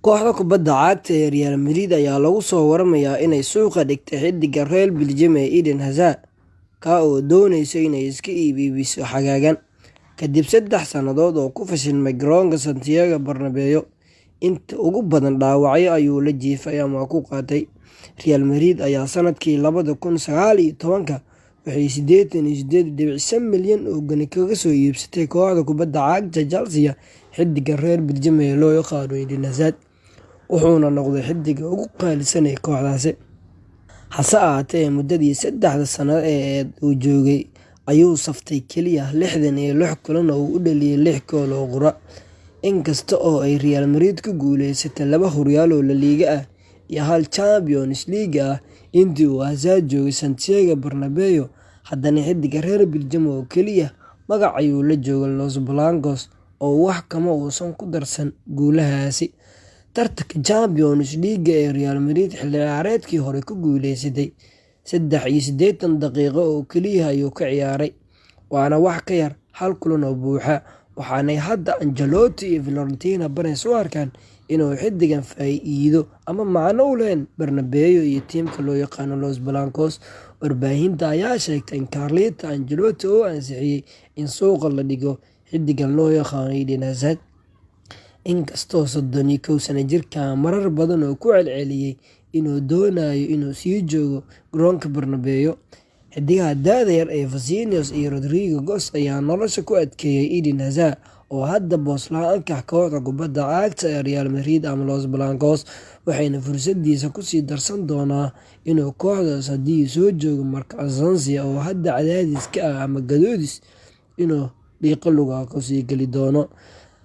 Kooxda kubadda cagta ee Real Madrid ayaa lagu soo waramayaa inay suuqa dhigtay xiddiga reer Belgium ee Eden Hazard, ka oo dooneysa inay iska iibiso xagaagan, kadib 3 sannadood oo ku fashilmay garoonka Santiago Bernabeu. Inta ugu badan dhaawacyo ayuu la jiifay ama ku qaatay. Real Madrid ayaa sanadkii 2019 waxay 88.5 milyan oo ginni kaga soo iibsatay kooxda kubadda cagta Chelsea xiddiga reer Belgium ee loo yaqaan Eden Hazard, wuxuuna noqday xiddiga ugu qaalisan ee kooxdaasi. Hase ahaatee, muddadii 3da sano ee uu joogay ayuu saftay kaliya 66 kulan oo uu dhaliyay 6 gool oo qura. Inkasta oo ay Real Madrid ku guuleysatay laba horyaal oo La Liga ah iyo hal Champions League ah intii uu Hazard joogay Santiago Bernabeu, haddana xiddiga reer Belgium oo kaliya magac ayuu la joogay Los Blancos oo wax kama uusan ku darsan guulahaasi. Tartanka Champions League ee Real Madrid xilli ciyaareedkii hore ku guuleysatay, 83 daqiiqo oo kaliya ayuu ka ciyaaray, waana wax ka yar hal kulan oo buuxa, waxaanay hadda Ancelotti iyo Florentino Perez u arkaan inuu xiddigan faa'iido ama macno u lahayn Bernabeu iyo tiimka loo yaqaan Los Blancos. Warbaahinta ayaa sheegtay in Carlo Ancelotti uu ansixiyay in suuqa la dhigo xiddigan loo yaqaan Eden Hazard. Inkastoo 31 sano jirkaan marar badan uu ku celceliyay inuu doonayo inuu sii joogo garoonka Bernabeu, xiddigaha da'da yar ee Vinicius iyo Rodrygo Goes ayaa nolosha ku adkeeyay Eden Hazard oo hadda boos la'aan ka ah kooxda kubadda cagta ee Real Madrid ama Los Blancos, waxayna fursadiisa ku sii darsan doonaa inuu kooxdaas haddii soo joogo Marco Asensio oo hadda cadaadis ka ah ama gadoodis inuu dhiiqo lugaha kusii geli doono.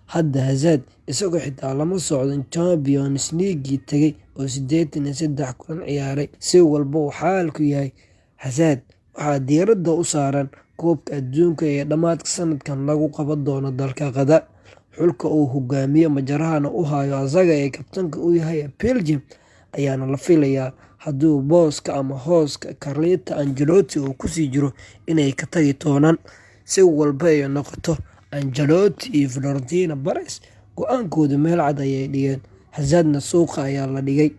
Hadda Hazard isagoo xitaa lama socdo Champions League tagay oo 83 kulan ciyaaray. Si walba uu xaalku yahay, Hazard waxaa diiradda u saaran Koobka Adduunka ee dhammaadka sanadkan lagu qaban doono dalka Qatar. Xulka uu hogaamiyo majarahana u hayo asaga ee kabtanka u yahay Belgium ayaana la filayaa hadduu booska ama hooska Carlo Ancelotti uu kusii jiro inay ka tagi doonaan. Si walba ay noqoto, Ancelotti iyo Florentino Perez go'aankooda meel cad ayay dhigeen, Hazardna suuqa ayaa la dhigay.